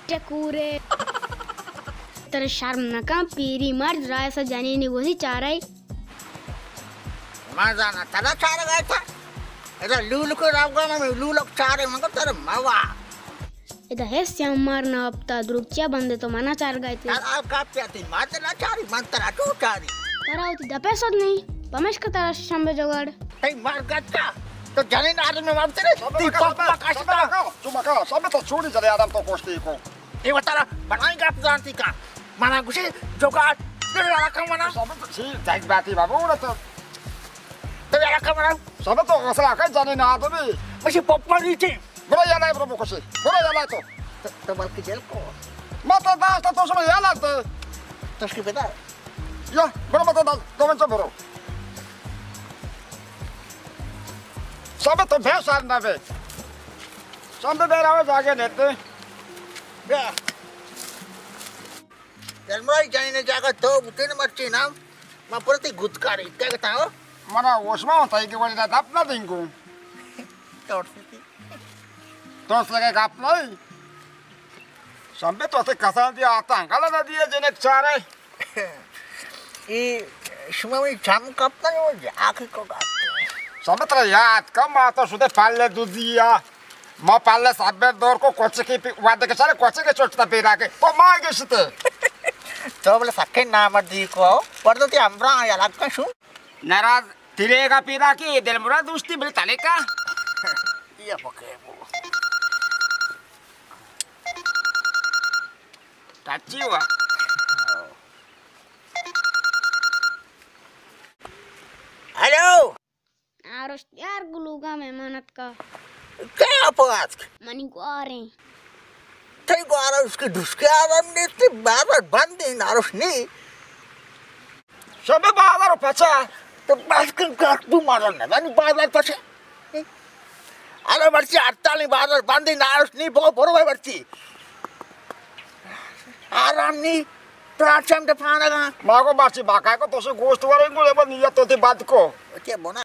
ٹکورے۔ ترا شرم نہ کن، پیری مرد، راہ سا جنینی گوشی چارے۔ ما زانا ترا چارگا اتاں۔ ادا لولک روگا، من لولک چارے، مگر ترا موا۔ ادا ہیس یا مار نہ اپتا، دروگ چیا بندے تو منا چارگا اتاں۔ ترا گپ یا تی، ما ترا چاری، من ترا چو چاری۔ ترا وتی دپے سد نہیں، پمیشکا ترا شمبے جوگاڑ۔ تئی مرگ اچا، تو جنین آدمی مبترے، تی پپ مکشتا۔ تو مکا، شمبے تو چھوڑی جلے آدم تو کوشتی کو۔ اے وتارا بنائیں گپ زانتی کا۔ منا گوشی جوگاڑ، تو یارا کم منا۔ سب تو چی جگ باتی بابو، تو۔ تو یارا کم منا۔ سب تو غسلا کا جنین آدمی۔ مشی پپا ریچی۔ برو یلا برو بکشی۔ برو یلا تو۔ تو، تو بلکہ جیل کو۔ ما تو داشت تو شما یلا تو۔ تو اس کی بتا۔ یا، برو بتا دل، تو من چو برو۔ سب تو بے سال نہ بے۔ سب بے راو جاگے نیتے۔ بیا۔ دلمراد جائیں جاگہ تو بوتین مرچی نام، ما پرتی گدکاری، کیا کہتا ہو؟ منا وشما ہوتا ہے کہ وڑی دپ نہ دیں کو۔ توڑ سی تھی۔ تو اس لگے گپ نہیں۔ شمبے تو سے کسان دی آتا، گلا نہ دیے جنک چارے۔ اے شما منی چم کپتن و جاک کو گپت۔ شمبے ترا یاد کم ما تو شدے پلے دزیا۔ ما پلے سبر دور کو کوچکی پی، وعدے کے سارے کوچکی چوٹتا پیدا کے۔ تو ما گشتے۔ تو بلے سکے نامردی کو، پر تو تی امرا یا لگا شو۔ ناراض تیرے کا پیدا کی دل مراد دوستی بلے تلے کا۔ یہ پکے بو۔ ٹچی ہوا۔ ہیلو۔ آروش یار گلوگا مہمان اتکا۔ کئے آپ اتک؟ منی گواریں۔ تئی گوارا اس کی ڈسکے آرام نیستی، بازار بند ہیں، آروش نی۔ شبے بازار پچا۔ تو بس کن کر تو مارا نہ، نی بازار پچا۔ ارے مرچی ہڑتال نی، بازار بند نہ، آروش نی، بو برو بھائی مرچی۔ آرام نی، تو آرچم دے پانگا۔ ما کو مرچی باقا کو تو سے گوشت ورے گو، بس نیت تو تی بند کو۔ اچھا بنا۔